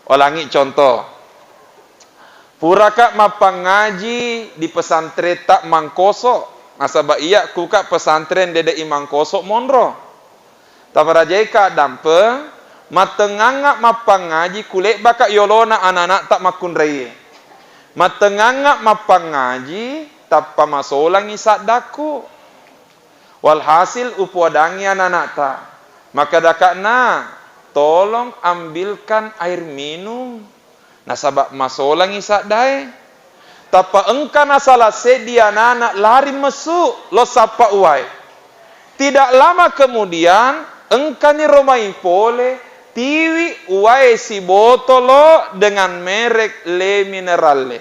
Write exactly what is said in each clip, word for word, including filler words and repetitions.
Ulangi contoh. Puraka mappangngaji di pesantrenta Mangkoso, nasaba iya kuka pesantren dede'i Mangkoso monro. Taparajaika dampeng, mattengngangnga mappangngaji kulebbaka yolona anana'ta makkunraie. Mattengngangnga mappangngaji, tappa masolangi saddakku. Walhasil, upoadangngi anana'ta. Makkedaka'na, "Tolong ambilkan air minum. Nasaba masolangi saddae." Tappa engka nasala seddi anana lari messu lo sappa uwae. Tidak lama kemudian, engkani ro mai pole, tiwi uwae sibotolo dengan merek Le Minerale.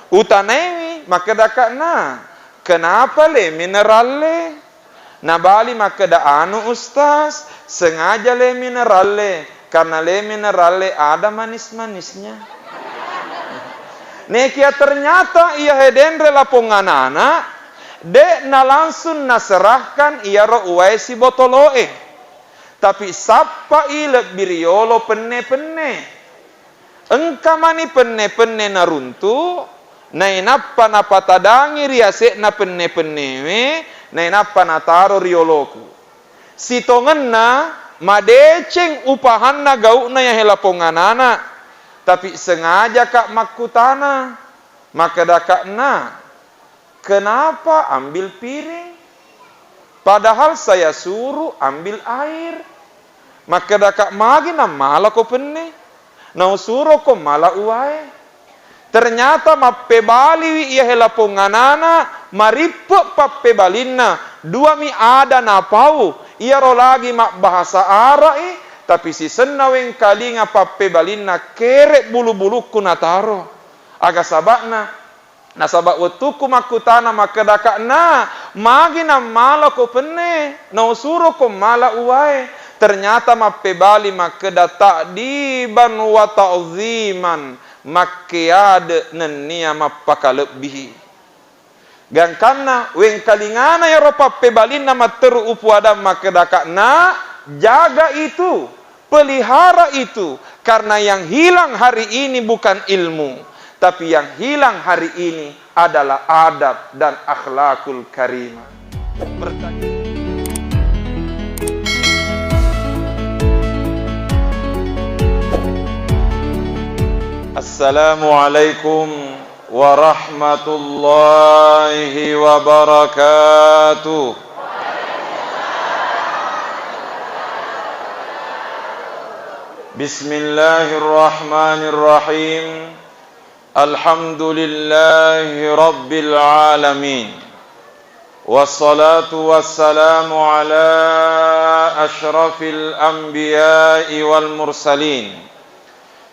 Utanaiwi, makkedaka'na, "Kenapa Le Minerale?" Nabali makkeda, "Anu Ustaz, sengaja Le Minerale, karena Le Minerale ada manis-manisnya." Nekia ternyata iyahe denre lapong anana, de'na langsung naserahkan iyaro uwae sibotolo'e. Tapi sappai lebbi riyolo penne-penne. Engka mani penne-penne naruntu, nainappa napatadangi ri ase'na penne-pennewe, nainappa nataro ri yoloku. Sitongenna, madeceng upahanna gau'na yahe lapong anana, tapi sengajaka makkutana, makkedaka'na, "Kenapa ambil piring? Padahal saya suruh ambil air." Makkedaka, "Magi nammalako penne? Nausuroko mala uwae." Ternyata mappebaliwi iyahe lapong anana, marippe pappebalinna, duami ada napau, iyaro lagi mabbahasa Ara'i, tapi sisenna wengkalinga pappebalinna kere bulu-bulukku nataro. Aga saba'na? Nasaba wettukku makkutana makkedaka'na, "Magi nammalako penne, nausuroko mala uwae?" Ternyata mappebali makkeda, "Ta'diban wa ta'ziman, makkeade nennia mappakalebbihi." Gangkanna wengkalingana iyaro pappebalinna matteru upuadang makkedaka'na, "Jaga itu, pelihara itu, karena yang hilang hari ini bukan ilmu, tapi yang hilang hari ini adalah adab dan akhlakul karimah." Assalamualaikum warahmatullahi wabarakatuh. Bismillahirrahmanirrahim. Alhamdulillahi rabbil alamin. Wassalatu wassalamu ala asyrafil anbiya'i wal mursalin.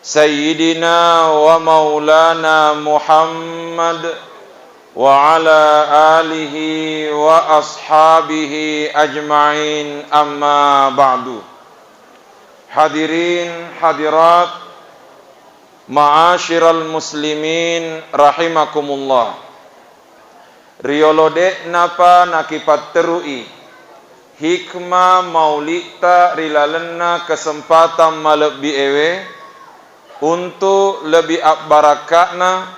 Sayyidina wa maulana Muhammad wa ala alihi wa ashabihi ajma'in, amma ba'du. Hadirin hadirat, ma'asyiral muslimin rahimakumullah. Riyolo de'napa nakipatterui hikmah mauli'ta ri lalenna kesempatan malebbi ewe, untu lebbi abbarakka'na,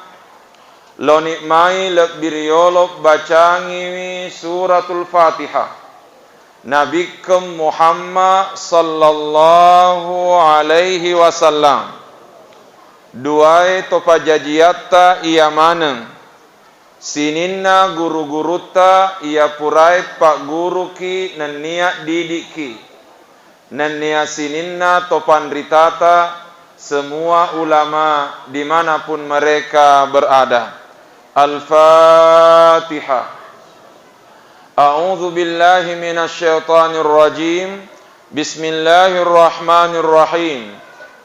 loni mai lebbi riyolo bacangiwi Suratul Fatihah. Nabikkeng Muhammad sallallahu alaihi wasallam, duae to pajajiatta iya maneng, sininna guru-gurutta iya purae pagguruki nennia didikki, nennia sininna to panritata, semua ulama dimanapun mereka berada. Al-Fatihah. A'udzu billahi minasy syaithanir rajim. Bismillahirrahmanirrahim.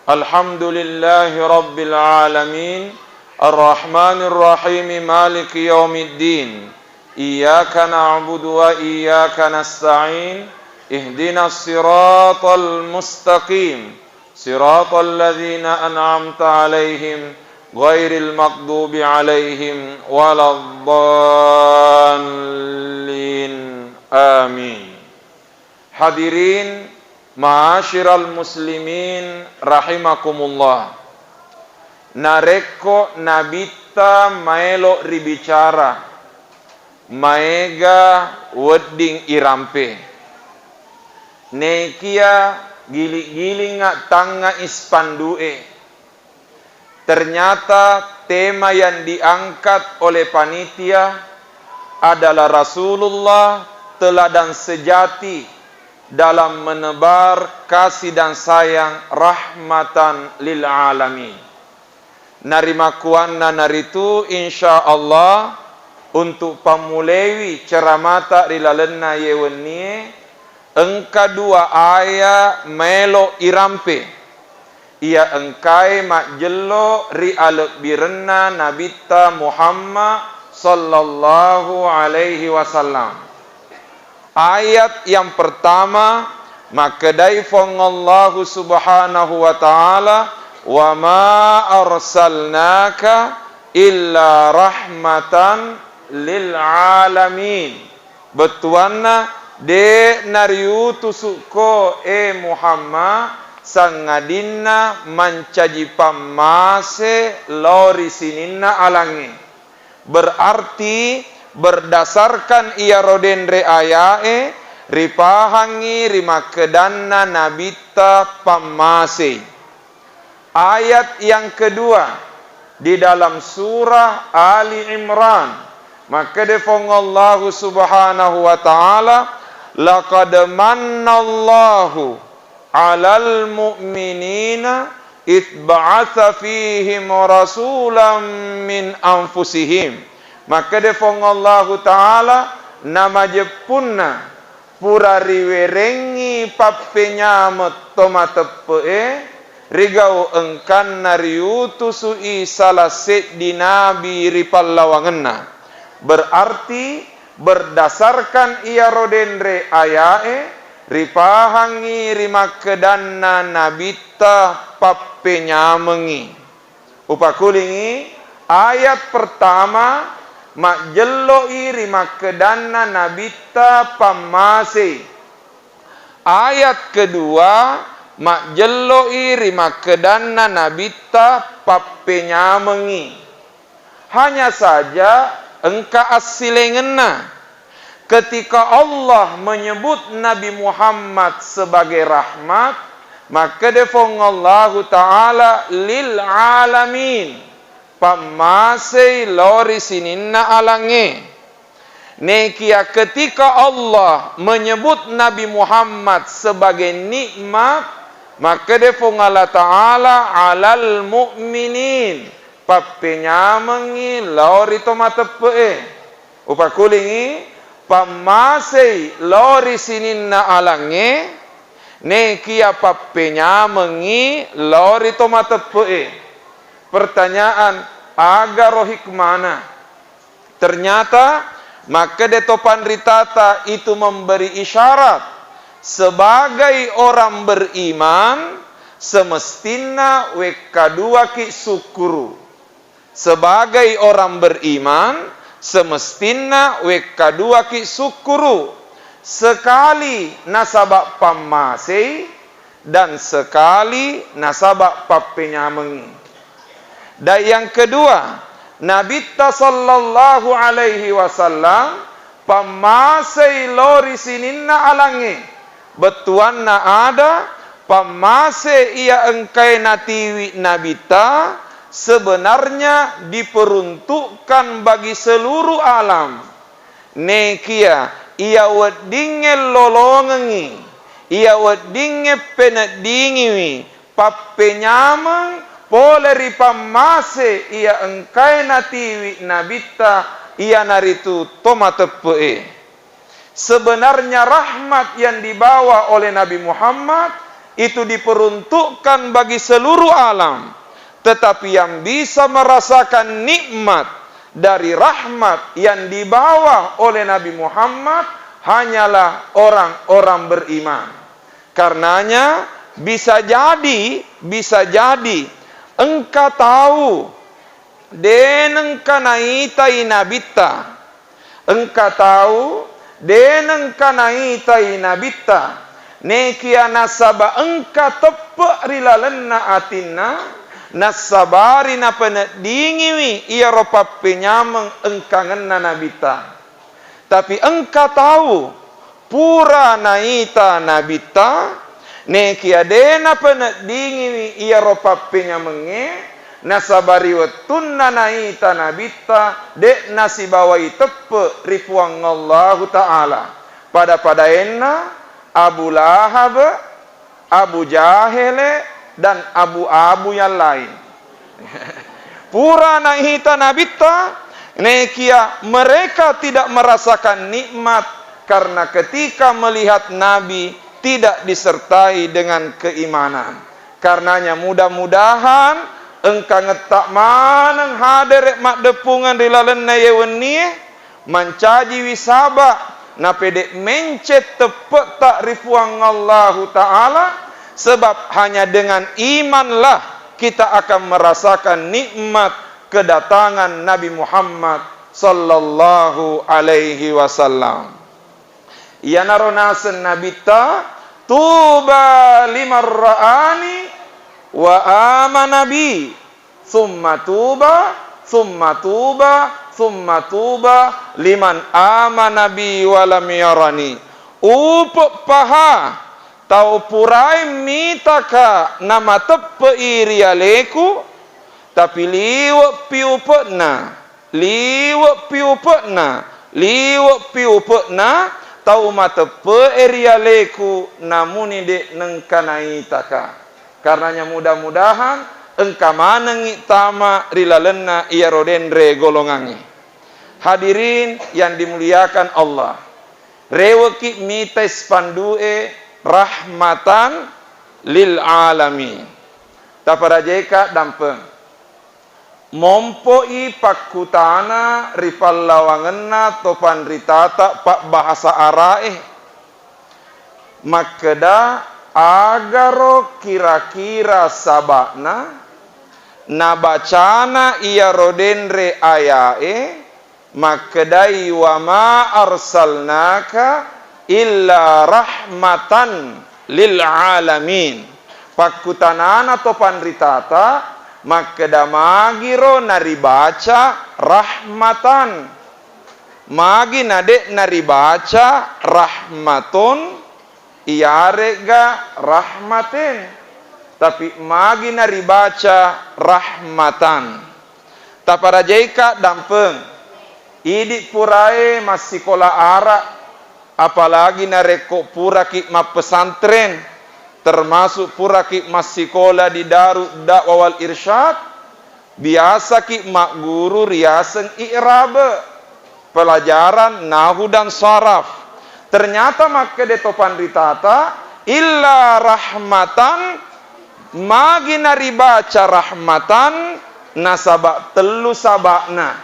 Alhamdulillahi rabbil alamin. Arrahmanirrahim. Maliki yaumiddin. Iyyaka na'budu wa iyyaka nasta'in. Ihdinas siratal mustaqim. Siratal ladzina an'amta 'alaihim ghairil maghdubi 'alaihim waladdallin. Amin. Hadirin, Ma'asyiral muslimin rahimakumullah. Narekko Nabitta maelo ribicara, maega wedding irampe. Nekia giling-gilingnga tangnga ispandu'e. Ternyata tema yang diangkat oleh panitia adalah Rasulullah, teladan sejati dalam menebar kasih dan sayang rahmatan lil alamin. Narimakkuannanaritu, insya Allah, untuk pammulewi ceramata ri lalenna ye wennie, engka dua aya maelo irampe. Iya engkae majjello ri alebbirenna Nabitta Muhammad sallallahu alaihi wasallam. Ayat yang pertama, makkedai Fuang Allahu Subhanahu wa Ta'ala, "Wa ma arsalnaka illa rahmatan lil alamin." Bettuanna, de' nariutusukko, e Muhammad, sangadinna mancaji pammase lao ri sininna alangnge. Berarti, berdasarkan iyaro denre ayae, ripahangngi rimakkedanna Nabitta pammasei. Ayat yang kedua di dalam surah Ali Imran, makkeda Fuang Allahu Subhanahu wa Ta'ala, "Laqad mannallahu 'alal mu'minina id ba'atsa fihim rasulam min anfusihim." Makkeda Fuang Allahu Ta'ala, namajeppunna pura riwerengngi pappenyameng to mateppe'e, rigau engkanna riutusu'i sala seddi nabi ri pallawangenna. Berarti, berdasarkan iyaro denre ayae, ripahangngi rimakkedanna Nabitta pappenyamengngi. Upakulingngi, ayat pertama majjello'i rimakkedanna Nabitta pammasei. Ayat kedua majjello'i rimakkedanna Nabitta pappenyamengngi. Hanya saja engka assilengenna. Ketika Allah menyebut Nabi Muhammad sebagai rahmat, makkeda Fuang Allahu Ta'ala, "Lil alamin," pammasei lao ri sininna alangnge. Nekia ketika Allah menyebut Nabi Muhammad sebagai nikmat, makkeda Fuang Allah Ta'ala, "'Alal mu'minin," pappenyamengngi lao ri to mateppe'e. Upakulingngi, pammasei lao ri sininna alangnge, nekia pappenyamengngi lao ri to mateppe'e. Pertanyaan, agaro hikmana? Ternyata, makkeda to panritata itu memberi isyarat, sebagai orang beriman, semestinna wekkaduaki sukkuru. Sebagai orang beriman, semestinna wekkaduaki sukkuru, sekali nasaba pammasei dan sekali nasaba pappenyamengngi. Dan yang kedua, Nabitta sallallahu alaihi wasallam pammasei lao ri sininna alangnge. Bettuanna ada, pammase iya engkae natiwi Nabitta sebenarnya diperuntukkan bagi seluruh alam. Nekia iya weddingnge lolongengngi, iya weddingnge peneddingiwi pappenyameng pole ri pammase iya engkae natiwi Nabitta, iyanaritu to mateppe'e. Sebenarnya rahmat yang dibawa oleh Nabi Muhammad itu diperuntukkan bagi seluruh alam, tetapi yang bisa merasakan nikmat dari rahmat yang dibawa oleh Nabi Muhammad hanyalah orang-orang beriman. Karenanya, bisa jadi, bisa jadi engka tau de nengka naitai Nabitta. Engka tau de nengka naitai Nabitta, Nekia nasaba engka teppe ri lalenna atinna, nassabari napeneddingiwi iyaro pappenyameng engkangenna Nabitta. Tapi engka tau pura naita Nabitta, nekia de napeneddingiwi iyaro pappenyamengnge, nasaba ri wettunna naita Nabitta, de nasibawai teppe ri Puang Allahu Ta'ala. Pada-padaenna Abu Lahab, Abu Jahele, dan abu-abu yang lain. Pura naita Nabitta, nekia mereka tidak merasakan nikmat karena ketika melihat Nabi tidak disertai dengan keimanan. Karenanya mudah-mudahan engka ngetta maneng hadere maddeppungeng ri lalenna ye wennie, mancajiwi saba, napede mencet teppe'ta ri Puang Allahu Ta'ala, sebab hanya dengan imanlah kita akan merasakan nikmat kedatangan Nabi Muhammad sallallahu alaihi wasallam. Iyanaro naseng Nabitta, "Tuba liman ra'ani wa amana bi." Summa tuba, summa tuba, summa tuba liman amana bi wa lam yarani. Upe paha tau purae mitaka namateppe'i ri aleku, tapi liwe'pi upe'na, liwe'pi upe'na, liwe'pi upe'na tau mateppe'e ri aleku, namuni de' nengka naitaka. Karenanya mudah-mudahan engka manengngi tama ri lalenna iyaro denre golongangnge. Hadirin yang dimuliakan Allah, reweki mitai spandue rahmatan lil alamin. Taparajeka dampeng. Mompo'i pakkutana ri pallawangenna to panritata pabbahasa Ara'e. Makkeda, agaro kira-kira saba'na nabacana iyaro denre aya'e, makkedai, "Wa ma arsalnaka illa rahmatan lil alamin." Pakkutanana to panritata, makkeda, magiro naribaca rahmatan? Magi nade' naribaca rahmatun? Iyare'ga rahmaten, tapi magi naribaca rahmatan? Taparajaika dampeng, idi purae massikola ara, apalagi narekko puraki mappesantren, termasuk puraki massikola di Darud Da'wah wal Irsyad, biasaki magguru riaseng i'rabe, pelajaran nahu dan saraf. Ternyata makkeda to panritata, illa rahmatan, magi naribaca rahmatan, nasaba tellu saba'na.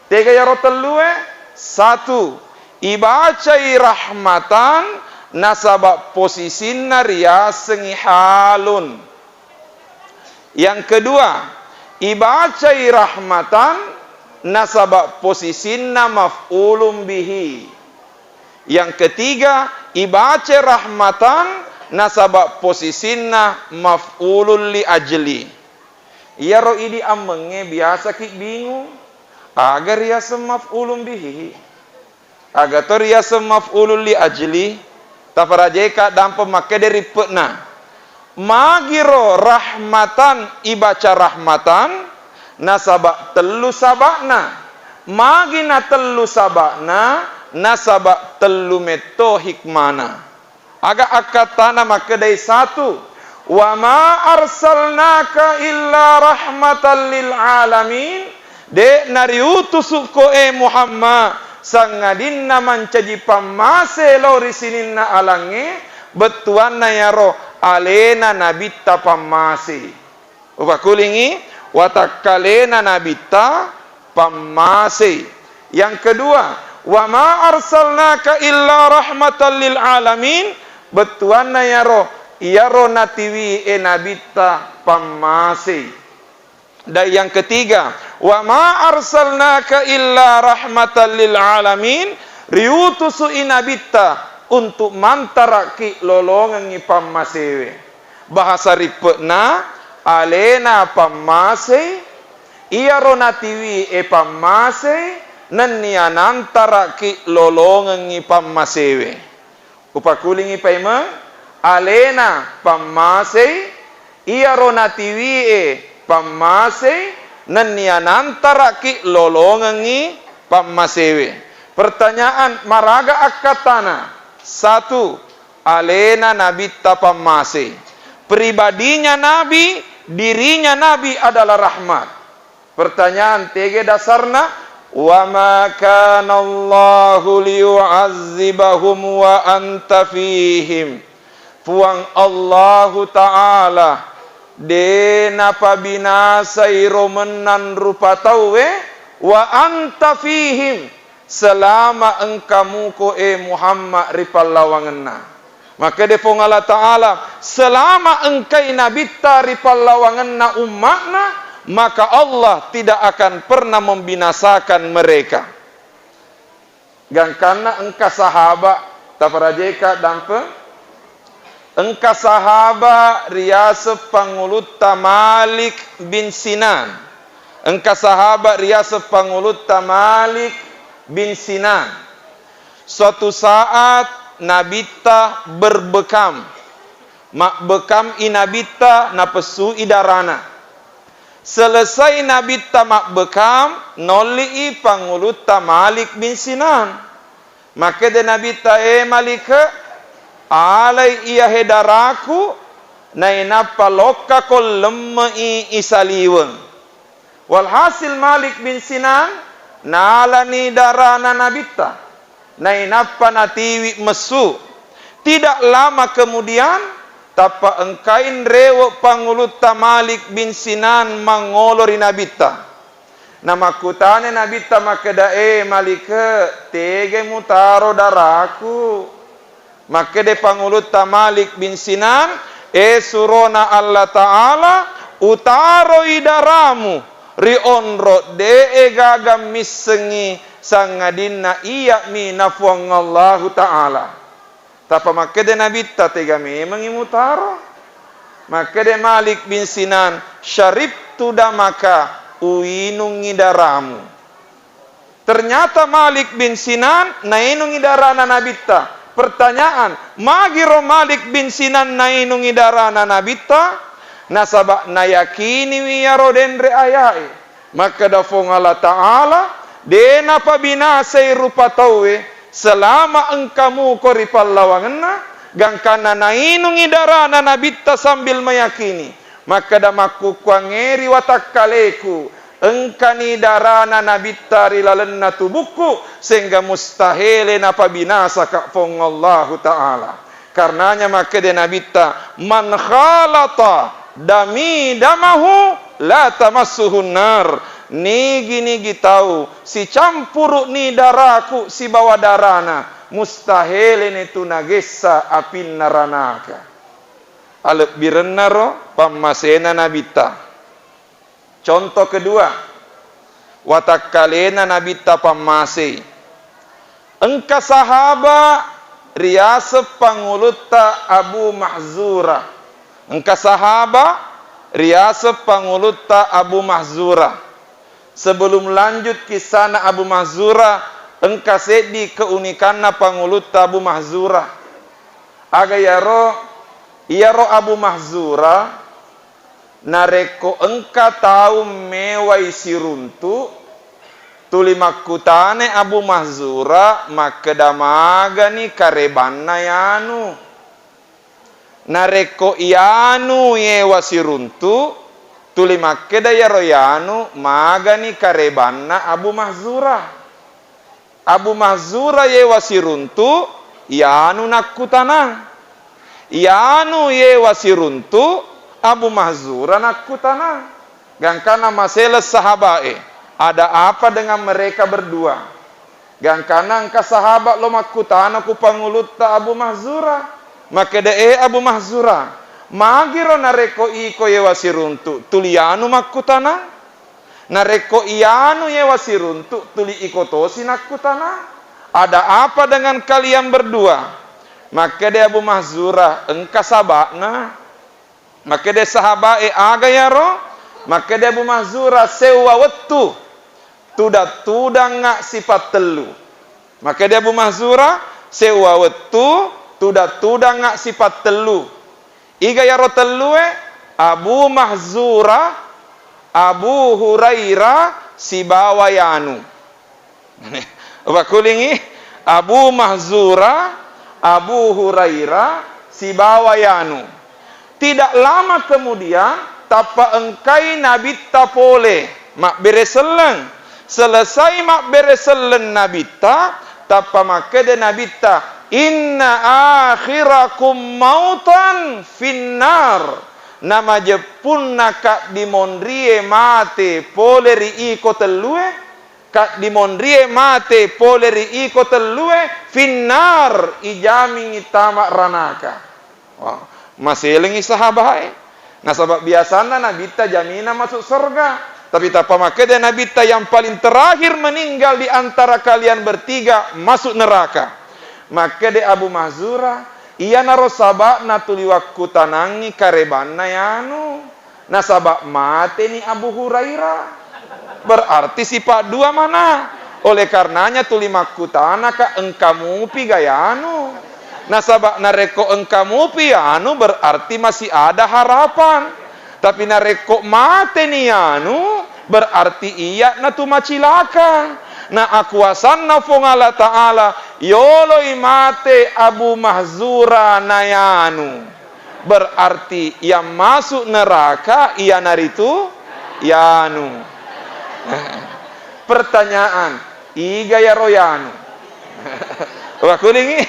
Tega iyaro tellue? Satu, ibacai rahmatan nasaba posisinna riasengngi halun. Yang kedua, ibacai rahmatan nasaba posisinna maf'ulun bihi. Yang ketiga, ibacai rahmatan nasaba posisinna maf'ulun li ajli. Iyaro idi ammengnge biasaki bingung, aga riaseng maf'ulun bihi? Aga to riaseng maf'ulun li ajli? Taparajeka dampeng makkeda rippe'na. Magiro rahmatan ibaca rahmatan, nasaba tellu saba'na. Magi na tellu saba'na, nasaba tellu metto hikmana. Aga akkattana makkedai satu, "Wa ma arsalnaka illa rahmatan lil alamin." De nariutusukko, e Muhammad, sangadinna mancaji pammase lao ri sininna alangnge, bettuanna iyaro alena nabitta pammase. Upakkulingi, watakkalena nabitta pammase. Yang kedua, "Wa ma arsalnaka illa rahmatan lil alamin," bettuanna iyaro, iyaro natiwi e nabitta pammase. Dan yang ketiga, "Wa ma arsalnaka illa rahmatan lil alamin," riutusu i nabitta untuk mantaraki lolongengngi pammasewe. Bahasa rippe'na, alena pammasei, iyaro natiwie pammasei, nennia nantaraki lolongengngi pammasewe. Upakulingngi paimeng, alena pammasei, iyaro natiwie pammasei, nennia nantaraki lolongengngi pammasewe. Pertanyaan, maraga akkattana? Satu, alena Nabitta pammasei. Pribadinya Nabi, dirinya Nabi adalah rahmat. Pertanyaan, tege dasarna? "Wa ma kana Allahu liyu'azzibahum wa anta fihim." Puang Allahu Ta'ala de napabinasai ro mennang rupa tauwe, wa anta fihim, selama engka muko, e Muhammad, ri pallawangenna. Makkeda Puang Allah Ta'ala, selama engkai nabitta ri pallawangenna umma'na, maka Allah tidak akan pernah membinasakan mereka. Gangkanna engka sahaba, taparajeka dampe, engka sahaba riaseng pangulutta Malik bin Sinan. Engka sahaba riaseng pangulutta Malik bin Sinan. Suatu saat Nabitta berbekam. Mabbekam i Nabitta, napessui darana. Selesai Nabitta mabbekam, nolli i pangulutta Malik bin Sinan. Makkeda Nabitta, "E Malik, alai iyahe daraku, nainappa lokkako lemme i isaliweng." Walhasil, Malik bin Sinan nalani darana Nabitta, nainappa natiwi messu. Tidak lama kemudian, tappa engkai nrewe pangulutta Malik bin Sinan mangolo ri Nabitta. Namakkutana Nabitta makkeda, "E Malik, tege mutaro daraku?" Makkeda pangulutta Malik bin Sinan, "E surona Allah Ta'ala, utaroi daramu ri onro de'e gaga missengngi, sangadinna iya'mi na Puang Allahu Ta'ala." Tappa makkeda Nabitta, "Tega memengngi mutaro?" Makkeda Malik bin Sinan, "Syaribtu damaka, uinungngi daramu." Ternyata Malik bin Sinan nainungi darana Nabitta. Pertanyaan, magiro Malik bin Sinan nainungi darana Nabitta? Nasaba nayakiniwi iyaro denre ayae. Makkeda Puang Allah Ta'ala, de napabinasai rupa tauwe selama engka muko ri pallawangenna, gangkanna nainungi darana Nabitta sambil meyakini. Makkeda, "Makkukkuangngeri watakkaleku, engkani darana Nabitta ri lalenna tubukku, sehingga mustahele napabinasaka Puang Allahu Ta'ala." Karenanya makkeda Nabitta, "Man khalata dami damahu la tamassuhun nar." Nigi-nigi tau sicampuruni daraku sibawa darana, mustaheleni tu nagessa apinna ranaka. Alebbirennaro pammasena Nabitta. Contoh kedua, watakkalena Nabitta pammasei. Engka sahaba riaseng pangulutta Abu Mahzura. Engka sahaba riaseng pangulutta Abu Mahzura. Sebelum lanjut kissana Abu Mahzura, engka seddi keunikanna pangulutta Abu Mahzura. Aga iyaro? Iyaro Abu Mahzura, narekko engka tau mewai siruntu, tuli makkutana Abu Mahzura makkeda, "Magani karebanna yanu?" Narekko iyanu yewa siruntu, tuli makkeda iyaro yanu, "Magani karebanna Abu Mahzura?" Abu Mahzura yewa siruntu, iyanu nakkutanang. Iyanu yewa siruntu, Abu Mahzura nakkutanang. Gangkanna maseleng sahabae, "Ada apa dengan mereka berdua?" Gangkanna engka sahaba lo makkutana ku pangulutta Abu Mahzura. Makkeda, "E Abu Mahzura, magiro narekko iko yewa siruntu, tuli anu makkutanang?" Narekko iyanu yewa siruntu, tuli iko tosi nakkutana, "Ada apa dengan kalian berdua?" Makkeda Abu Mahzura, engka saba'na. Makkeda sahabae, aga yaro? Makkeda Abu Mahzura, sewwa wettu, tudang-tudangnga sipattellu. Makkeda Abu Mahzura, sewwa wettu, tudang-tudangnga sipattellu. Iga yaro tellue? Abu Mahzura, Abu Hurairah, sibawa yanu. Wakulingi, Abu Mahzura, Abu Hurairah, sibawa yanu. Tidak lama kemudian, tappa engkai Nabitta pole mabbere selleng. Selesai mabbere selleng Nabitta, tappa makkeda Nabitta, "Inna akhirakum mautan finnar." Namajeppunna kaddimonrie mate pole ri iko tellue, kaddimonrie mate pole ri iko tellue, finnar, ijamingi tama ranaka. Wah, maselengi sahabae. Nasaba biasanna Nabitta jamina masuk sorga. Tapi tappa makkeda Nabitta yang paling terakhir meninggal di antara kalian bertiga masuk neraka. Makkeda Abu Mahzura, iyanaro saba'na tuli wakkutanangi karebanna yanu. Nasaba mateni Abu Hurairah. Berarti sifat dua mana? Oleh karenanya tuli makkutanaka engka mupi gayanu. Nasaba narekko engka mupi anu, berarti masih ada harapan. Tapi narekko mateni anu, berarti iya'na tu macilaka. Na akuasanna Puang Allah Ta'ala, yoloi mate Abu Mahzura nayanu. Berarti yang masuk neraka iyanaritu yanu. Pertanyaan, iga yaro yanu? Wakulingi,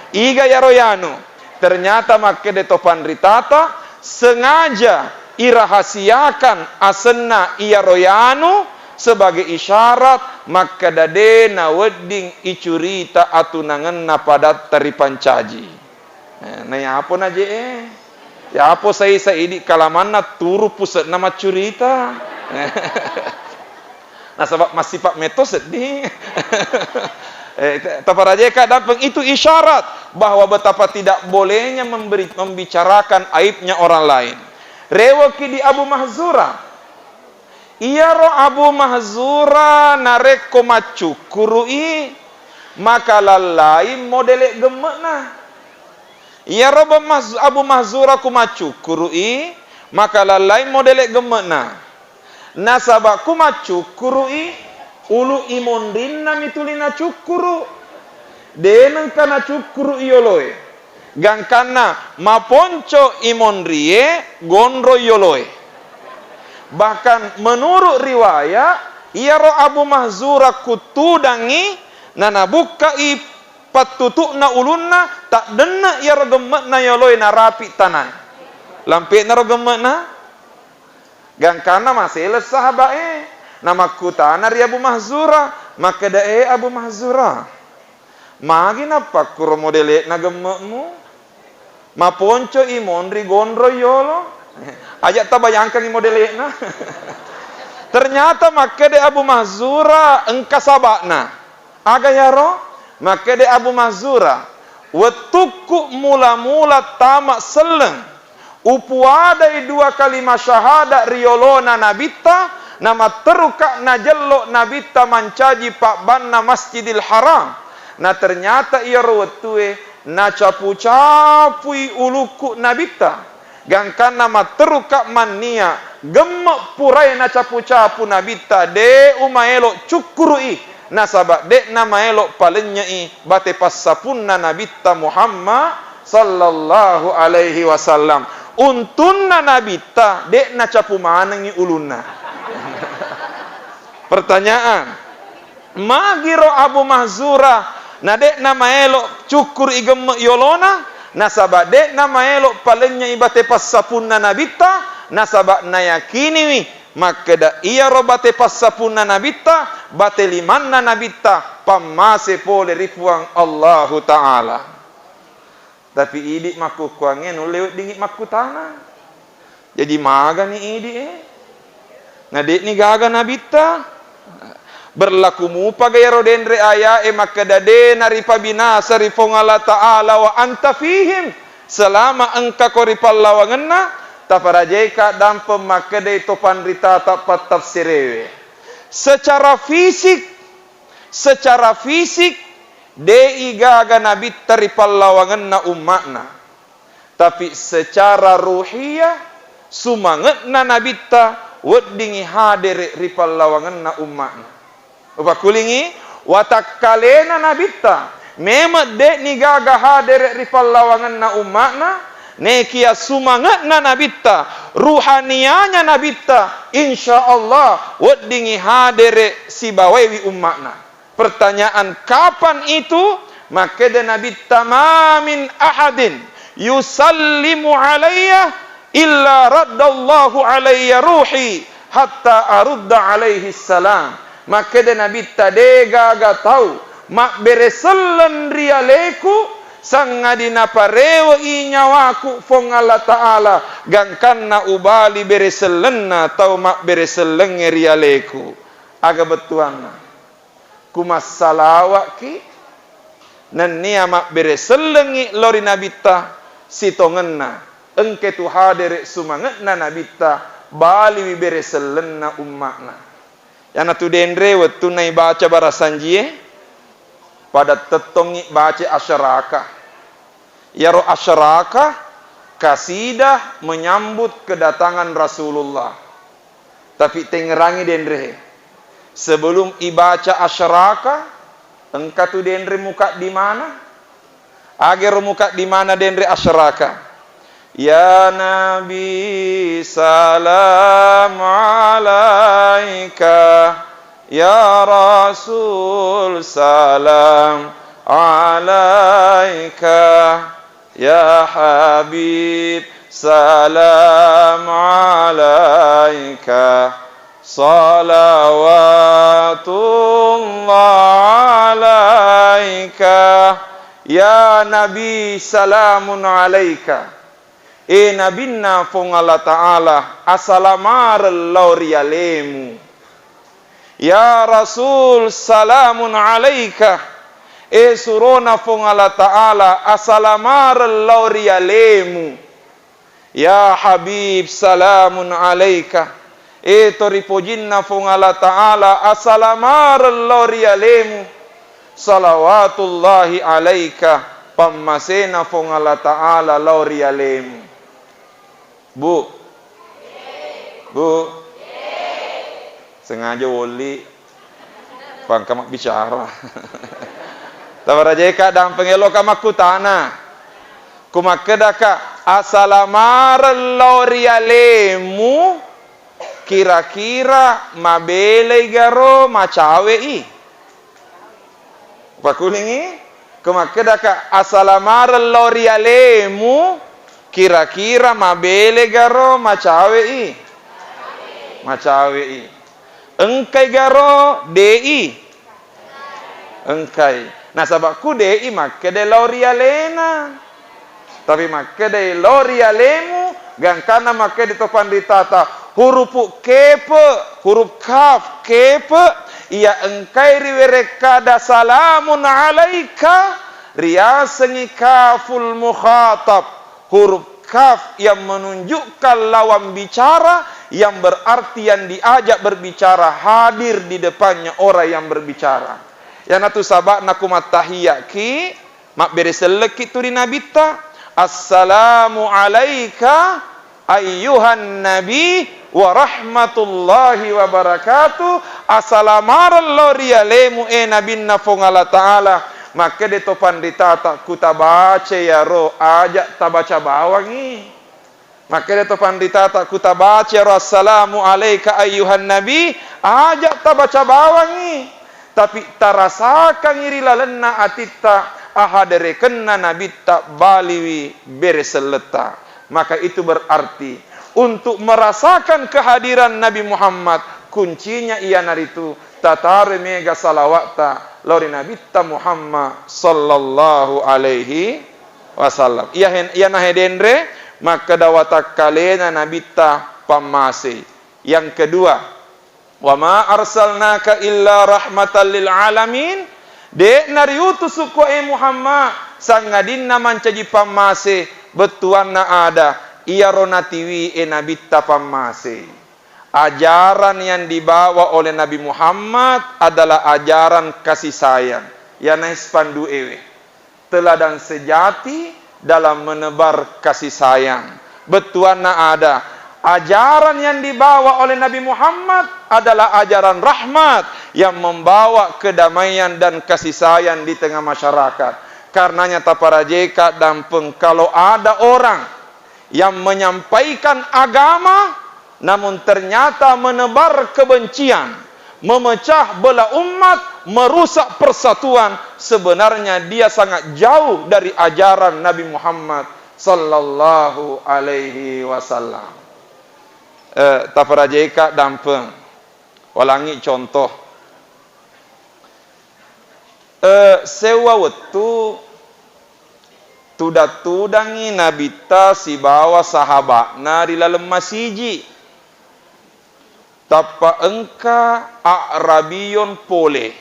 iga yaro yanu? Ternyata makkeda to panritata, sengaja irahasiakan asenna iyaro yanu sebagai isyarat makkeda de nawedding icurita atunangenna padatta ripancaji. Eh, na yapo na je e. Yapo sai-, saidi kalamanna turu puse'na maccurita. Nasaba massipa metto seddi. Eh, te-, taparajeka dampeng itu isyarat bahwa betapa tidak bolehnya memberi, membicarakan aibnya orang lain. Rewoki di Abu Mahzura. Iyaro Abu Mahzura narekko maccukkuru'i, maka lallai modele gemme'na. Iyaro Abu Mahz-, Abu Mahzura ku maccukkuru'i, maka lallai modele gemme'na. Nasaba ku maccukkuru'i, ulu imonrinna mi tuli nacukkuru. De nengka nacukkuru yoloe. Gangkanna maponco imonrie, gondro yoloe. Bahkan menurut riwayat, iyaro Abu Mahzura kuttudangngi, nanabukkai pattutu'na ulunna, taddenne iyaro gemme'na yoloe narapi tanae. Lampe'naro gemme'na? Gangkanna maseleng sahabae, namakkutana ri Abu Mahzura, makkeda, "E Abu Mahzura, magi nappakkuro modele'na gemme'mu? Maponco imonri gondro yolo." Aja tabayangkangi modele'na. Ternyata makkeda Abu Mahzura engka saba'na. Aga yaro? Makkeda Abu Mahzura, wettukku mula-mula tama selleng, upuadai dua kalima syahada ri yolona Nabitta, namatteruka najello Nabitta mancaji pabbanna Masjidil Haram. Na ternyata iyaro wettue nacapu-capui ulukku Nabitta. Gangkanna matteruka mannia gemme purae nacapu-capu Nabitta, de umaelo cukkuru'i, nasaba de'na maelo palennyei bate passapunna Nabitta Muhammad sallallahu alaihi wasallam. Untunna Nabitta de nacapu manengngi ulunna. Pertanyaan, magiro Abu Mahzura na de'na maelo cukkuru i gemme yolona, nasaba de'na maelo palennyei bate passapunna Nabitta, nasaba nayakiniwi makkeda iyaro bate passapunna Nabitta, bate limanna Nabitta, pammase pole ri Puang Allahu Ta'ala. Tapi idi makkukkuangnge nulle weddingngi makkutana. Jaji magani idi e? Na de'ni gaga Nabitta? Berlaku mupaga iyaro denre aya'e makkeda de naripabinasa ri Puang Allah Ta'ala wa anta fihim, selama engkako ri pallawangenna, taparajaika dampeng makkedai to panritata pattafsirewe. Secara fisik, secara fisik, de'i gaga nabitta ri pallawangenna umma'na. Tapi secara ruhiyah, sumange'na nabitta weddingngi hadere ri pallawangenna umma'na. Upakkulingi, watakkalena nabitta memeng de'ni gaga hadere ri pallawangenna umma'na, nekia sumange'na nabitta, ruhaniyanya nabitta, insya Allah weddingngi hadere sibawaiwi umma'na. Pertanyaan, kapan itu? Makkeda Nabitta, "Ma min ahadin yusallimu alayya illa raddallahu alayya ruhi hatta arudda alaihi salam." Makkeda Nabitta, "De gaga tau mabbere selleng ri aleku, sangadi naparewe'i nyawaku Puang Allah Ta'ala, gangkanna ubali bere sellenna tau mabbere sellengnge ri aleku." Aga bettuanna? Ku massalawa'ki, nennia mabbere sellengngi lao ri Nabitta, sitongenna engke tu hadere sumange'na Nabitta, baliwi bere sellenna umma'na. Iyanatu denre wettunna ibaca barasanjie, pada tettongngi baca asyaraka. Iyaro asyaraka, kasidah menyambut kedatangan Rasulullah. Tapi tengngerangngi denre he. Sebelum ibaca asyaraka, engka tu denre mukaddimana. Agero mukaddimana denre asyaraka. Ya Nabi, salam alaika. Ya Rasul, salam alaika. Ya Habib, salam alaika. Salawatullah alaika. Ya Nabi, salamun alaika. E Nabinna Puang Allah Ta'ala, asalamareng lao ri alemu. Ya Rasul, salamun alaika. E surona Puang Allah Ta'ala, asalamareng lao ri alemu. Ya Habib, salamun alaika. E to ripojinna Puang Allah Ta'ala, asalamareng lao ri alemu. Salawatullahi alaika, pammasena Puang Allah Ta'ala lao ri alemu. Bu. Bu. Sengaja wolli. Pangka mabbicara. Tabarajeka dampeng eloka makkutana. Ku makkedaka, asalamareng lao ri alemu, kira-kira mabelei garo macawe'i? Pakulingi, ku makkedaka, asalamareng lao ri alemu, kira-kira mabele garo macawe'i? Macawe'i. Engkai garo? De'i. Engkai. Nasaba ku de'i makkeda lao ri alena. Tapi makkedai lao ri alemu, gangkanna makkeda to panritata, hurupu kepe, huruf kaf, kepe, iya engkai riwerekkada salamun alaika, riasengngi kaful mukhatab, huruf kaf yang menunjukkan lawan bicara, yang berarti yang diajak berbicara hadir di depannya orang yang berbicara. Iyanatu saba'na ku mattahiyaki, mabbere sellekki tu ri Nabitta, "Assalamu alaika ayyuhan nabi wa rahmatullahi wa barakatuh." Asalamareng lao ri alemu, e Nabinna Puang Allah Ta'ala. Makkeda to panritata, kutabaca iyaro, aja tabaca bawangngi. Makkeda to panritata, kutabaca iyaro, "Assalamu alaika ayyuhan nabi," aja tabaca bawangngi, tapi tarasakangngi ri lalenna atitta, ahaderekenna Nabitta baliwi bere selletta. Maka itu berarti untuk merasakan kehadiran Nabi Muhammad, kuncinya iyanaritu tataro mega salawatta lao ri Nabitta Muhammad sallallahu alaihi wasallam. Iya hen-, iyana hedenre makkeda watakkalena Nabitta pammasei. Yang kedua, Wa ma arsalnaka illa rahmatan lil alamin. De'na riutusukko e Muhammad, sangadinna mancaji pammase bettuanna ada, iyaro natiwi e nabitta pammase. Ajaran yang dibawa oleh Nabi Muhammad adalah ajaran kasih sayang. Yana spanduk ewe. Teladan sejati dalam menebar kasih sayang. Bettuanna ada, ajaran yang dibawa oleh Nabi Muhammad adalah ajaran rahmat yang membawa kedamaian dan kasih sayang di tengah masyarakat. Karenanya taparajeka dampeng, kalau ada orang yang menyampaikan agama, namun ternyata menebar kebencian, memecah belah umat, merusak persatuan, sebenarnya dia sangat jauh dari ajaran Nabi Muhammad sallallahu alaihi wasallam. Eh, taparajeka dampeng. Walangi contoh. Eh, sewwa wettu tudang-tudangngi Nabitta sibawa sahaba'na ri laleng masiji. Tappa engka A'rabiyun pole.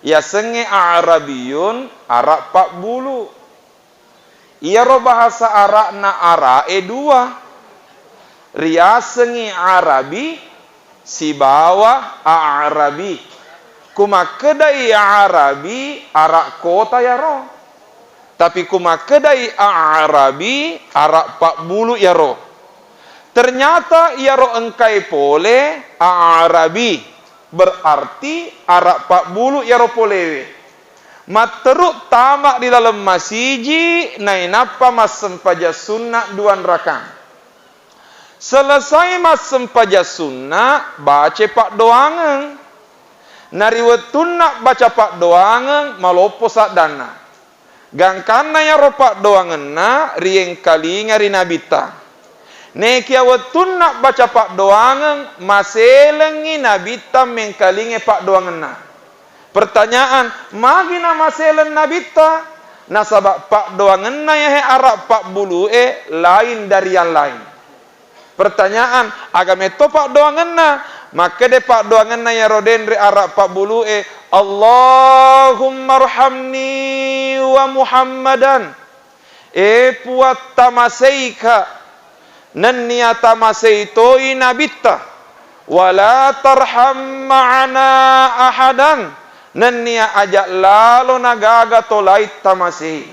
Yasengnge A'rabiyun, Arab pabbulu. Iyaro bahasa Arabna Ara'e dua, riasengngi Arabi sibawa A'rabi. Ku makkedai Arabi, Arab kota yaro. Tapi ku makkedai A'rabi, Arab pabbulu yaro. Ternyata iyaro engkae pole A'rabi, berarti Arab pabbulu yaro polewe. Matteru tama ri laleng masiji, nainappa massempajang sunna duanrakang. Selesai massempajang sunna, baca paddoangeng. Na ri wettunna baca paddoangeng, maloppo saddanna. Gangkanna iyaro paddoangenna riengkalinga ri Nabitta. Nekia wettunna baca paddoangeng, maselengngi Nabitta mengkalingai paddoangenna. Pertanyaan, magi namaseleng Nabitta? Nasaba paddoangenna yahe Arab pabbulu'e lain dari yang lain. Pertanyaan, aga metto paddoangenna? Makkede paddoangenna iyaro denre Arab pabbulu'e, "Allahummarhamni wa Muhammadan." E Puang, tamaseika, nennia tamasei toi Nabitta. "Wala tarham ma'ana ahadan." Nennia aja lalo nagaga to laing tamasei.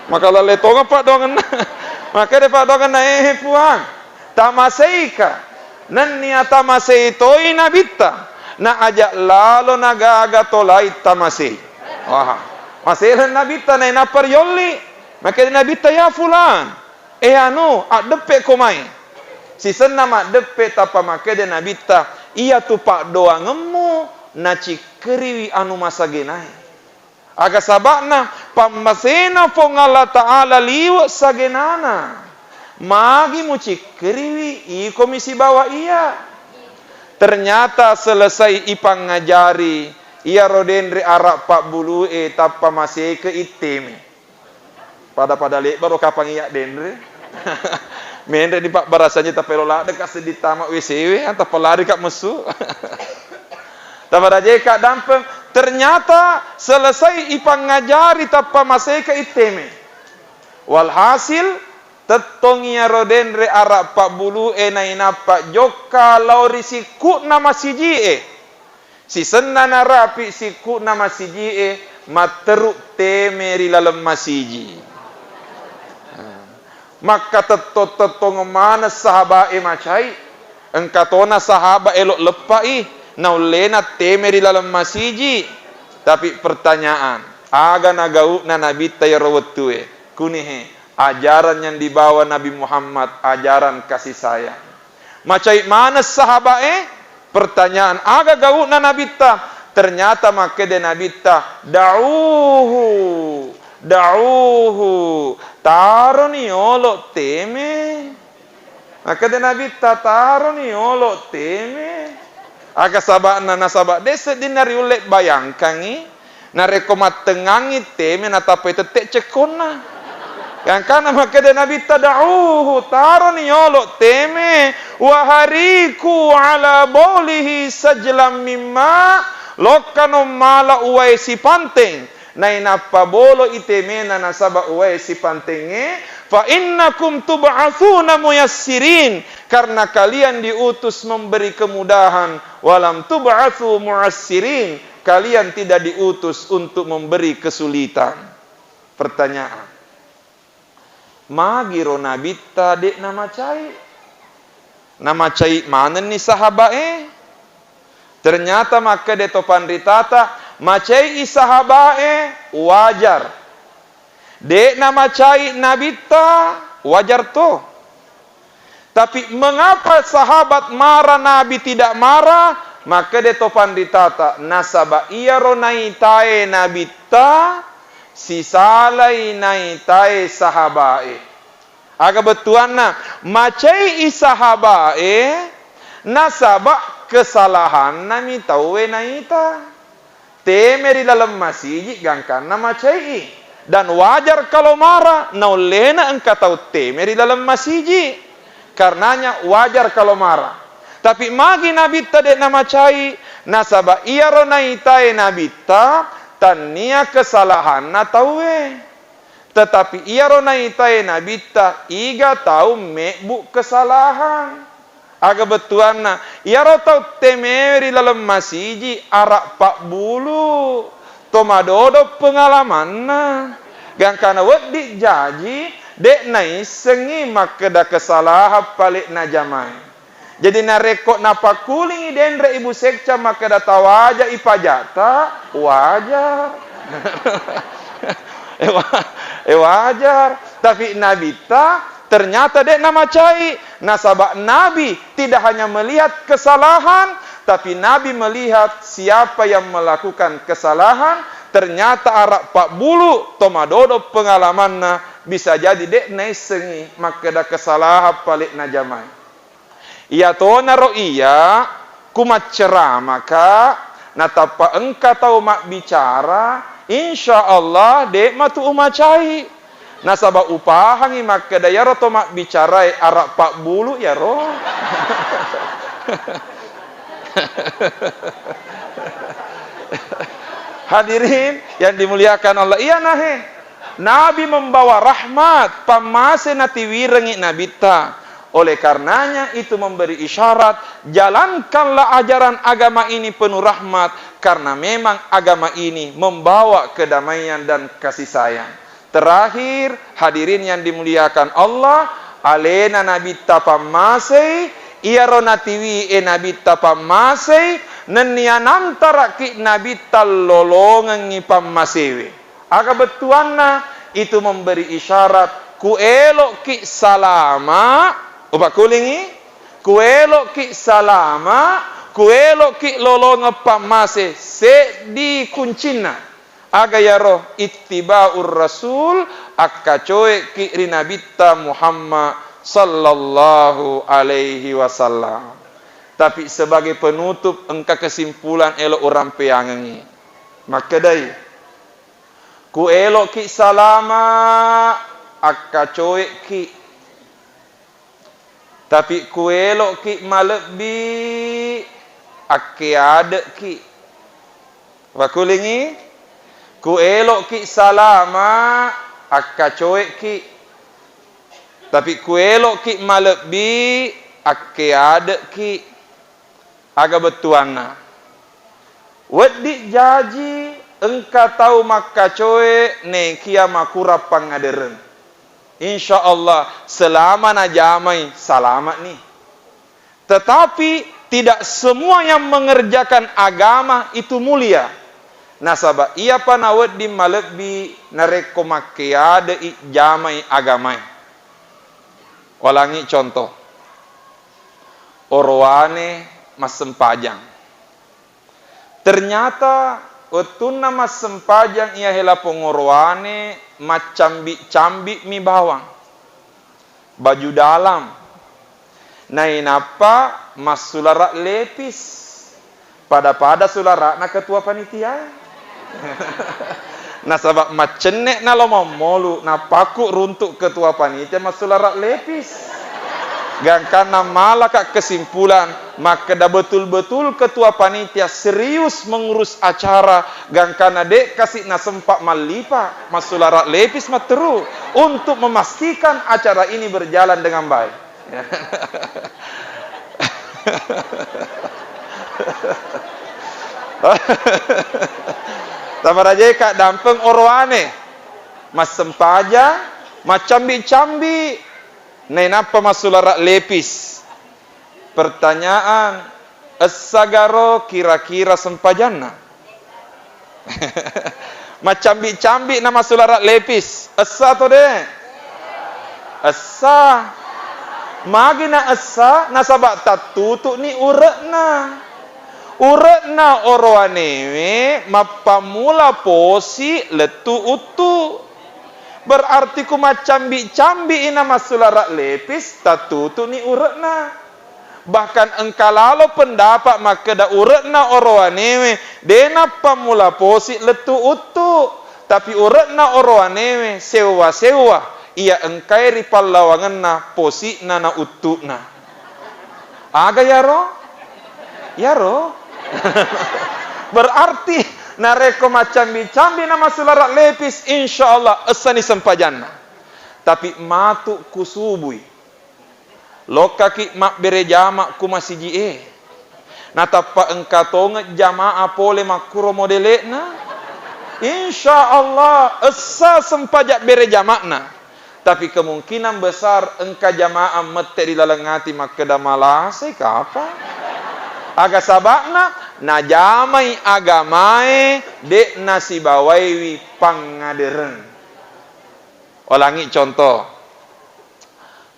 Maka lalle tonga paddoangenna. Makkeda paddoangenna, "Eh, Puang, tamaseika." Nennia tamasei toi Nabitta, na aja lalo nagaga to laing tamasei. Wah, maseleng Nabitta nainappa riolli. Makkeda Nabitta, "Ya Fulan, eh anu, addeppe ko mai." Sisenna maddeppe tappa makkeda Nabitta, "Iyatu paddoangemmu nacikkeriwi anu masagenae." Aga saba'na? Pammasena Puang Allah Ta'ala liwe' sagenana. Magi mucikkeriwi, ikomi sibawa iya. Ternyata selesai ipangngajari, iyaro denre Arab pabbulu'e tappa maseke itteme. Pada-pada lebbaro kapang iya denre. Menre di pabbarasannya tapelo ladde ka seddi tama W C we, tappa lari ka messu. Tabarajeka dampeng, ternyata selesai ipangngajari tappa maseke itteme. Walhasil, tettong iyaro denre Arab pabbulu'e nainappa jokka lao ri sikku'na masiji'e. Sisenna narapi sikku'na masiji'e, matteru teme ri laleng masiji. Makkatettong-tettong maneng sahaba'e macai. Engka tona sahaba elo leppa'i, naullena teme ri laleng masiji. Tapi pertanyaan, aga nagau'na Nabitta iyaro wettue? Kunihe, ajaran yang dibawa Nabi Muhammad, ajaran kasih sayang. Macai maneng sahaba'e, pertanyaan, aga gau'na Nabitta? Ternyata makkeda Nabitta, "Da'uhu, da'uhu, taroni yolo teme." Makkeda Nabitta, "Taroni yolo teme." Aga saba'na? Nasaba de' seddinna riulle bayangkangngi, narekko mattengngangngi teme natappai tette cekkonna. Gangkanna makkeda Nabitta, "Da'uhu, taroni yolo teme, wa hariku ala baulihi sajlam mimma, lokkano mala uwae sipanteng, nainappa boloi temena nasaba uwae sipantengnge, fa innakum tub'atsuna muyassirin, karena kalian diutus memberi kemudahan, walam tub'atsu mu'assirin, kalian tidak diutus untuk memberi kesulitan." Pertanyaan. Magiro Nabitta de' namacai? Namacai manenni sahabae? Ternyata makkeda to panritata, macai sahabae wajar. De' namacai Nabitta, wajar to. Tapi mengapa sahabat marah, Nabi tidak marah? Makkeda to panritata, nasaba iyaro naitae Nabitta sisalai naitae sahabae. Aga bettuanna, macai sahabae nasaba kesalahanna mi tauwe naita. Teme ri laleng masiji gangkanna macai'i. Dan wajar kalau marah, naullena engka tau teme ri laleng masiji. Karenanya wajar kalau marah. Tapi magi Nabitta de' namacai, nasaba iyaro naitae Nabitta, tannia kesalahanna tauwe. Tetapi iyaro naitae Nabitta, iga tau mebbu kesalahan. Aga bettuanna, iyaro tau temewe ri laleng masiji ara pabbulu, to madodo pengalamanna. Gangkana wedding jaji, de' naissengngi makkeda kesalahan pale najamai. Jadi narekko napakkulingi denre Ibu Sekca makkeda tawaja ipajata, wajar. Eh, wa-, eh, wajar. Tapi Nabitta ternyata de' namacai. Nasaba Nabi tidak hanya melihat kesalahan, tapi Nabi melihat siapa yang melakukan kesalahan. Ternyata ara pabbulu to madodo pengalamanna, bisa jadi de' naissengngi makkeda kesalahan pale najamai. Iyatonaro iya, ku macceramaka, natappa engka tau mabbicara, insya Allah de' matu umacai. Nasaba upahangi makkeda iyaro to mabbicarae ara pabbulu iyaro. Hadirin yang dimuliakan Allah, iya nahe. Nabi membawa rahmat, pammase natiwirengngi Nabitta. Oleh karenanya itu memberi isyarat, jalankanlah ajaran agama ini penuh rahmat, karena memang agama ini membawa kedamaian dan kasih sayang. Terakhir, hadirin yang dimuliakan Allah, alena Nabitta pammasei, iyaro natiwie Nabitta pammasei, nennia nantaraki Nabitta lolongengngi pammasewe. Aga bettuanna? Itu memberi isyarat, ku elo'ki salama, upakkulingi, ku elo'ki salama, ku elo'ki lolongeng pammase, seddi kuncinna. Aga yaro? Ittiba'ur Rasul, akkacoe'ki ri Nabitta Muhammad sallallahu alaihi wasallam. Tapi sebagai penutup, engka kesimpulan elo urampeangengngi. Makkedai, ku elo'ki salama, akkacoe'ki. Tapi ku elo'ki malebbi, akkeade'ki. Wakulingi, ku elo'ki salama, akkacoe'ki. Tapi ku elo'ki malebbi, akkeade'ki. Aga bettuanna? Wedding jaji engka tau makkacoe nekia makurang pangngadereng. Insya Allah, selama najamai, selamat ni. Tetapi, tidak semua yang mengerjakan agama itu mulia. Nasaba, iyapa nawedding malebbi narekko makkeade'i jamai agamae. Walangi contoh. Orowane massempajang. Ternyata wettunna massempajang iya hela pongorowane, maccambi-cambi mi bawang, baju dalam. Nainappa massulara lepis. Pada-pada sulara'na ketua panitia. Nasaba maccenne'na lo mammolu, napakku runtu ketua panitia massulara lepis. Gangkanna malaka kesimpulan, makkeda betul-betul ketua panitia serius mengurus acara, gangkanna de kasi nasempa mallipa massulara lepis matteru untuk memastikan acara ini berjalan dengan baik. Tamarajeka dampeng oroane, massempajang, maccambi-cambi, nainappa massulara lepis. Pertanyaan, essagaro kira-kira sempajanna? Maccambi-cambi na massulara lepis. Essa to de? Essa. Magi na essa? Nasaba tattutu'ni ure'na. Ure'na orowanewe mappammula posi lettu uttu. Berarti ku maccambi-cambi ina massulara lepis, tattutu'ni ure'na. Bahkan engka lalo pendapat makkeda ure'na orowanewe de nappammula posi lettu uttu, tapi ure'na orowanewe sewwa-sewwa iya engkae ri pallawangenna posi'na na uttu'na. Aga yaro? Yaro? Berarti narekko maccambi-cambi na massulara lepis, insya Allah essani sempajanna. Tapi matu kusubui. Lokkaki mabbere jama ku masiji'e. Natappa engka tongeng jamaah pole makkuro modele'na. Insya Allah, essa sempaja bere jama'na. Tapi kemungkinan besar engka jamaah mette ri laleng ati makkeda, "Malasai kapa?" Aga saba'na? Najamai agamae, de nasibawaiwi pangadereng. Ulangi contoh.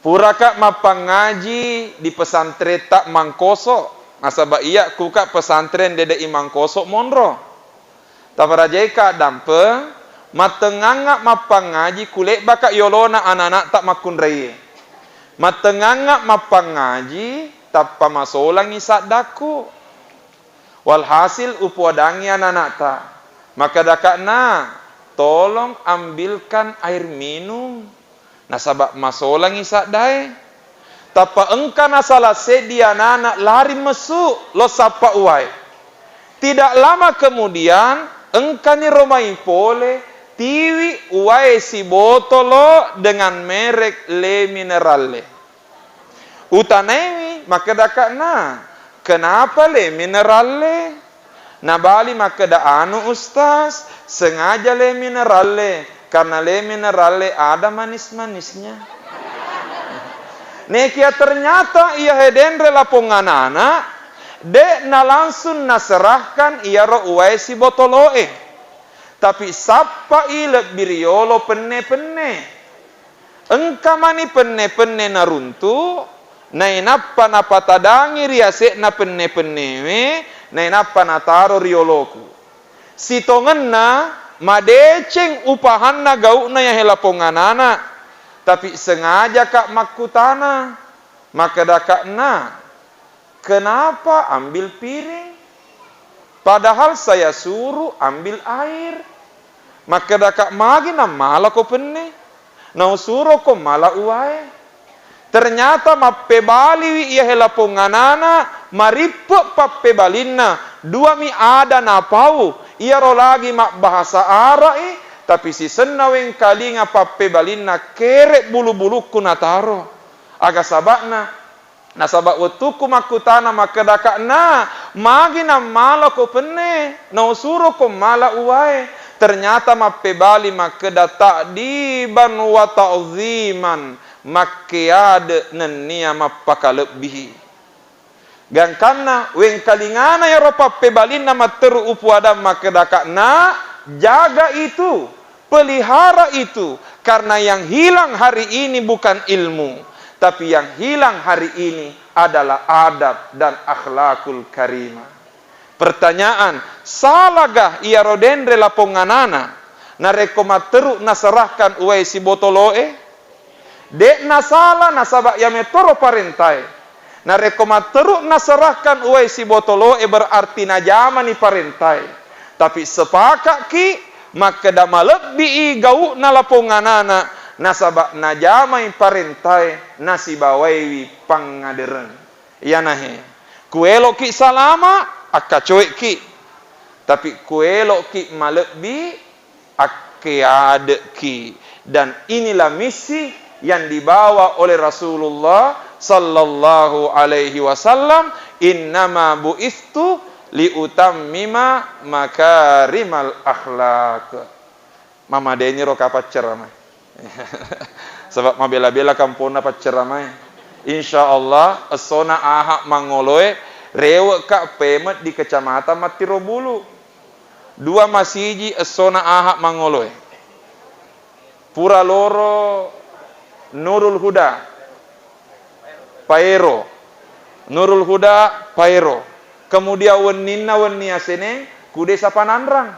Puraka mappangaji di pesantretta Mangkoso, nasaba iya kuka pesantren dede'i Mangkoso monro. Taparajaika dampeng, mattengngangnga mappangaji kulebbaka yolona anana'ta makkunraie. Mattengngangnga mappangaji tappa masolangi saddakku. Walhasil upoadangngi anana'ta, makkedaka'na, "Tolong ambilkan air minum." Nasaba masolangi saddae. Tappa engka nasala seddi anana lari messu lo sappa uwae. Tidak lama kemudian, engkani romai pole tiwi uwae sibotolo dengan merek Le Minerale. Utanaiwi, makkedaka'na, "Kenapa Le Minerale?" Nabali makkeda, "Anu Ustaz, sengaja Le Minerale, karena Le Minerale ada manis-manisnya." Nekia ternyata iyahe denre lapong anana, de nalangsung naserahkan iyaro uwae sibotoloe. Tapi sappai lebbi riyolo penne-penne. Engka mani penne-penne naruntu, nainappa napatadangi ri ase'na penne-pennewe, nainappa nataro ri yoloku. Sitongenna madeceng upahanna gau'na yahe lapong anana, tapi sengajaka makkutana, makkedaka'na, "Kenapa ambil piring? Padahal saya suruh ambil air." Makkedaka, "Magi nammalako penne? Nausuroko mala uwae." Ternyata mappebaliwi iyahe lapong anana, marippe pappebalinna, duami ada napau, iyaro lagi mabbahasa Ara'i, tapi sisenna wengkalinga pappebalinna kere bulu-bulukku nataro. Aga saba'na? Nasaba wettukku makkutana makkedaka'na, "Magi nammalako penne, nausuroko mala uwae?" Ternyata mappebali makkeda, "Ta'diban wa ta'ziman, makkeade nennia mappakalebbihi." Gangkanna wengkalingana iyaro pappebalinna matteru upuadang makkedaka'na, "Jaga itu." Pelihara itu, karena yang hilang hari ini bukan ilmu, tapi yang hilang hari ini adalah adab dan akhlakul karimah. Pertanyaan, salagah iyaro denre lapong anana narekko matteru naserahkan uwae sibotoloe? De'na sala, nasaba iya metoro parentae. Narekko matteru naserahkan uwae sibotoloe, berarti najamani parentae. Tapi sepakatki Makkeda malebbi'i gau'na lapong anana, nasaba najamai parentae nasibawaiwi pangngadereng. Iyanahe, kuelo'ki salama, akkacoe'ki. Tapi kuelo'ki malebbi, akkeade'ki. Dan inilah misi yang dibawa oleh Rasulullah sallallahu alaihi wasallam, "Innama bu'istu liutammima makarimal akhlak." Mamadeniro kapang ceramae. Sebab mabela-bela kamponna pacceramae. Insya Allah, essona aha mangoloe, rewe'ka pemet di Kecamatan Mattiro Bulu. Dua masiji essona aha mangoloe. Pura loro Nurul Huda, Paero. Nurul Huda, Paero. Kemudian wenninna wenni aseneng ku Desa Pananrang.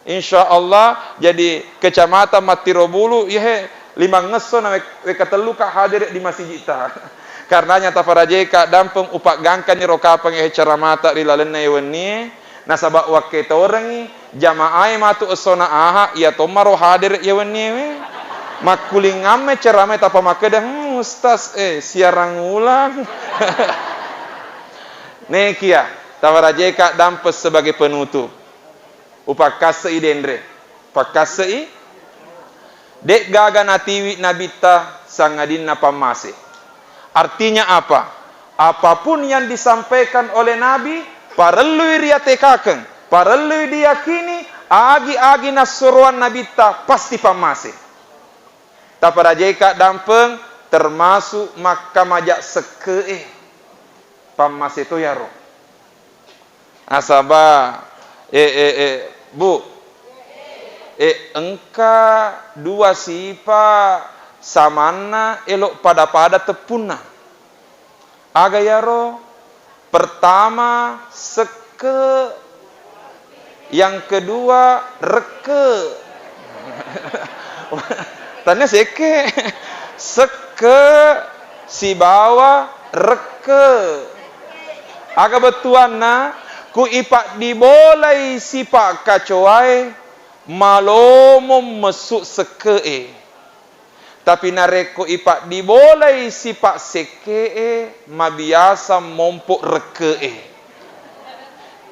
Insya Allah, jadi Kecamatan Mattiro Bulu, iyahe limangngesso na wek-, wekka telluka hadere di masijitta. Karenanya taparajeka dampeng upaggangkani ro kapang iyahe ceramata ri lalenna iye wennie, nasaba wakketorengngi jamaae matu essona aha, iya tommaro hadere iye wennie we. Makkulingamme ceramae tapamakkeda, "Hmm, Ustaz, eh, siarang ulang." Nekia, taparajeka dampeng sebagai penutup. Upakkasse'i denre. Pakkasse'i. De'gaga natiwi nabitta sangadinna pammase. Artinya apa? Apapun yang disampaikan oleh Nabi, parellui riatekakeng, parellui diyakini, agi-agi nassuroang nabitta pasti pammase. Taparajeka dampeng termasuk makkamaja sekke'e. Pammase to yaro. Nasaba, eh, eh, eh, Bu, eh, engka dua sipa samanna elo pada-pada teppunna. Aga yaro? Pertama, sekke. Yang kedua, rekke. Tania sekke. Sekke sibawa rekke. Aga bettuanna, ku ipaddibolai sipa kacoae, malomo messu sekke'e. Tapi narekko ipaddibolai sipa sekke'e, mabiasa mompo rekke'e.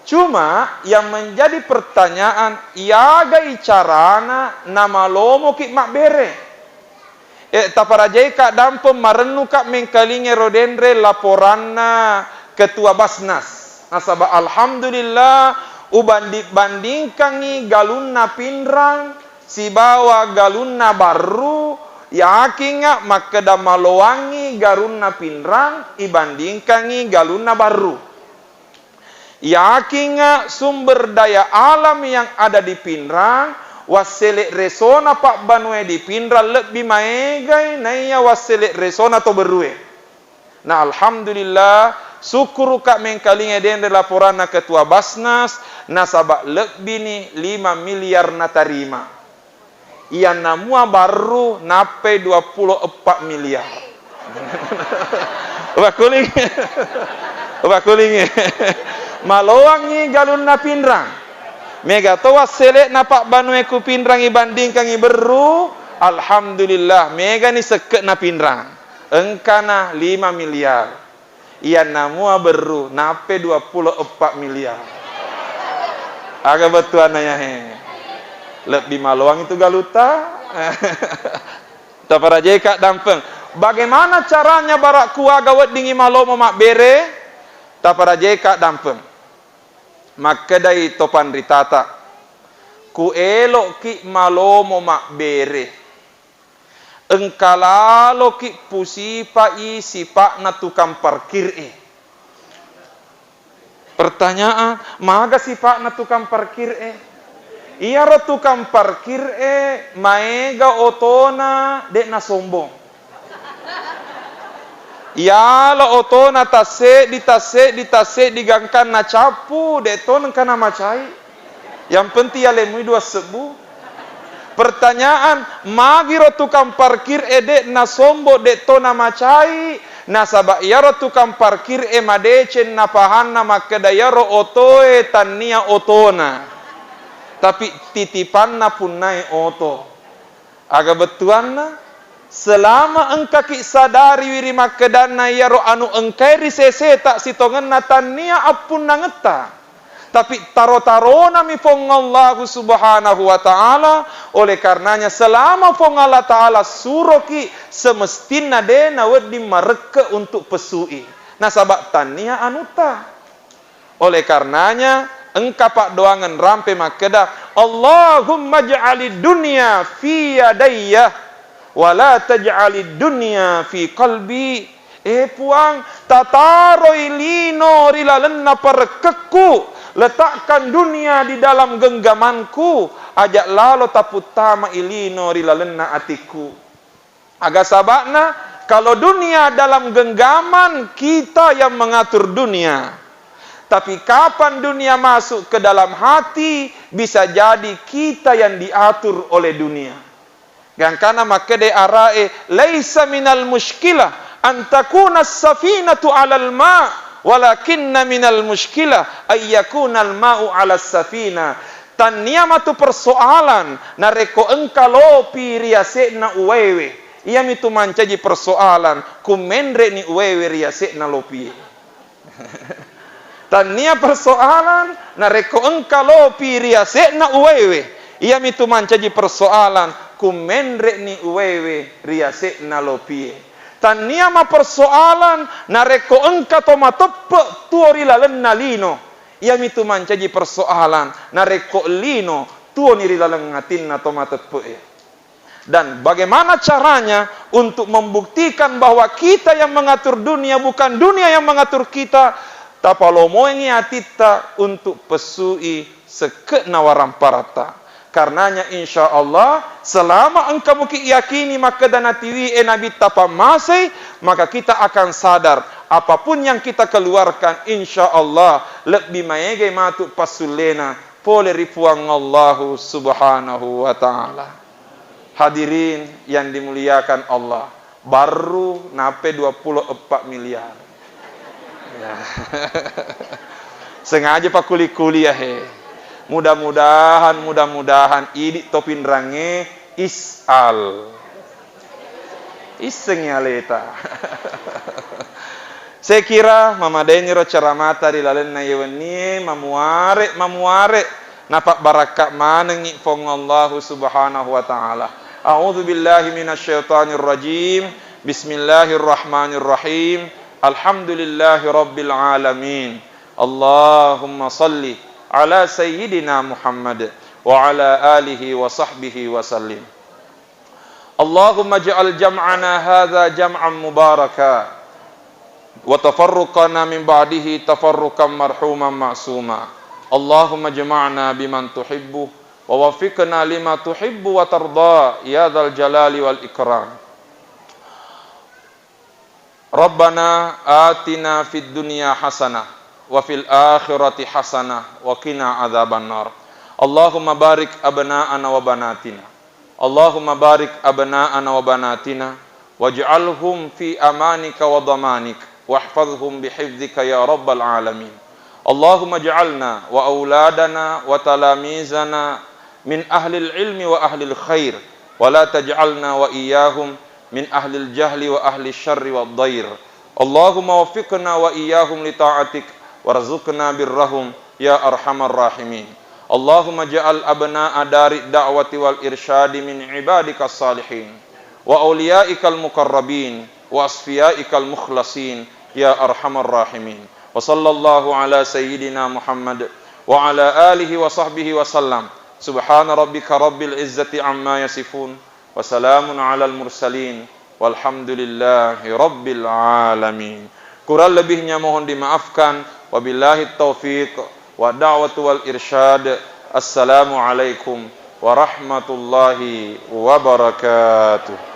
Cuma yang menjadi pertanyaan, iyagai carana namalomoki mabbere? Eh, taparajaika dampeng marennuka mengkalinga ero denre laporanna Ketua Basnas. Nasaba alhamdulillah, ubanding-bandingkangngi galunna Pinrang sibawa galunna Barru, yakingnga makkeda maloangngi galunna Pinrang ibandingkangngi galunna Barru. Yakingnga sumber daya alam yang ada di Pinrang, wassele resona pabbanue di Pinrang lebbi maegai naiya wassele resona to Barrue. Na alhamdulillah, sukkuruka mengkalinga denre laporanna Ketua Basnas, nasaba lebbini lima miliar natarima. Iyanna mua Barru nappai dua puluh eppa miliar. Wakuling. Wakuling. Maloangngi galunna Pinrang. Mega to wassele'na pabbanue ku Pinrang ibandingkangngi Barru, alhamdulillah, megani sekke'na Pinrang. Engkana lima miliar. Iyanna mua Barru, nappai dua puluh eppa miliar. Aga bettuanna yahe? Lebbi maloang itu galutta. Taparajaika dampeng. Bagaimana caranya bara kuaga weddingngi malomo mabbere? Taparajaika dampeng. Makkedai to panritata, ku elo'ki malomo mabbere. Engka laloki pusipa'i sipa'na tukang parkir e. Pertanyaan, maga sipa'na tukang parkir e? Iyaro tukang parkir e maega otona, de'na sombong. Iyalo otona tasseddi, tasseddi, tasseddi gangkanna cappu, de'to engka namacai. Yang penting yalemui dua sebbu. Pertanyaan, magiro tukang parkir e de'na sombong, de'to namacai? Nasaba iyaro tukang parkir e madeceng napahanna makkeda iyaro otoe tannia otona. Tapi titipanna punnae oto. Aga bettuanna? Selama engkaki sadariwi ri makkedanna iyaro anu engkae ri seseta sitongenna tannia appunnangetta. Tapi taro-taronami Puang Allahu Subhanahu wa Ta'ala, oleh karenanya selama Puang Allah Ta'ala suroki, semestinna de nawedding marekke untuk pesui. Nasaba tannia anutta. Oleh karenanya, engka paddoangeng rampe makkeda, "Allahumma ij'alid dunya fi yadayya, wa la taj'alid dunya fi qalbi." Eh Puang, tataroi lino ri lalenna parekkekku, letakkan dunia di dalam genggamanku, aja lalo taputtamai lino ri lalenna atikku. Aga saba'na, kalau dunia dalam genggaman, kita yang mengatur dunia. Tapi kapan dunia masuk ke dalam hati, bisa jadi kita yang diatur oleh dunia. Gangkana makkeda arae, "Laisa minal mushkilah an takuna safinatu alal ma, walakinna minal mushkilah ayyakunal ma'u alas safina." Tannia matu persoalan narekko engka lopi ri yase'na uwaewe. Iyamitu mancaji persoalan, kummenre'ni uwaewe ri yase'na lopie. Tannia persoalan narekko engka lopi ri yase'na uwaewe. Iyamitu mancaji persoalan, kummenre'ni uwaewe ri yase'na lopie. Tannia mapersoalan narekko engka to mateppe' tuo ri lalenna lino. Iyamitu mancaji persoalan, narekko lino tuoni ri laleng atinna to mateppe'e. Dan bagaimana caranya untuk membuktikan bahwa kita yang mengatur dunia, bukan dunia yang mengatur kita? Tapalomoengi atitta untuk pessui sekke'na waramparatta. Karenanya, insya Allah, selama engka muki yakini makkeda natiwie Nabitta pammasei, maka kita akan sadar, apapun yang kita keluarkan, insya Allah, lebbi maega matu passullena pole ri Puang Allahu Subhanahu wa Ta'ala. Hadirin yang dimuliakan Allah, baru nape dua puluh empat miliar. Ya. Sengaja pakkuli-kuli ya, he. Mudah-mudahan, mudah-mudahan idi to pinrangnge isal. Issengi aleta. Saya kira mamadeniro ceramata ri lalenna ye wennie, mamuare, mamuare. Napabbarakka manengngi Puang Allahu Subhanahu wa Ta'ala. A'udzu billahi minasyaitonir rajim. Bismillahirrahmanirrahim. Alhamdulillahi rabbil alamin. Allahumma salli ala sayyidina Muhammad wa ala alihi wa sahbihi wa sallim. اللهم اجعل جمعنا هذا جمعا مباركا وتفرقنا من بعده تفرقا مرحوما معصوما. اللهم اجمعنا بمن تحبه ووفقنا لما تحب وترضى يا ذا الجلال والإكرام. ربنا آتنا في الدنيا حسنة وفي الآخرة حسنة وقنا عذاب النار. اللهم بارك أبناءنا وبناتنا. اللهم بارك أبناءنا وبناتنا واجعلهم في أمانك وضمانك واحفظهم بحفظك يا رب العالمين. اللهم اجعلنا وأولادنا وتلاميذنا من أهل العلم وأهل الخير، ولا تجعلنا وإياهم من أهل الجهل وأهل الشر والضير. اللهم وفقنا وإياهم لطاعتك وارزقنا برهم يا أرحم الراحمين. اللهم اجعل أبناء دار الدعوة والإرشاد من عبادك الصالحين وأوليائك المقربين وأصفيائك المخلصين يا أرحم الراحمين. وصلى الله على سيدنا محمد وعلى آله وصحبه وسلم. سبحان ربك رب العزة عما يصفون. وسلام على المرسلين والحمد لله رب العالمين. Kurang lebihnya mohon dimaafkan. Wabillahi taufiq wa da'watu wal irsyad. Assalamualaikum warahmatullahi wabarakatuh.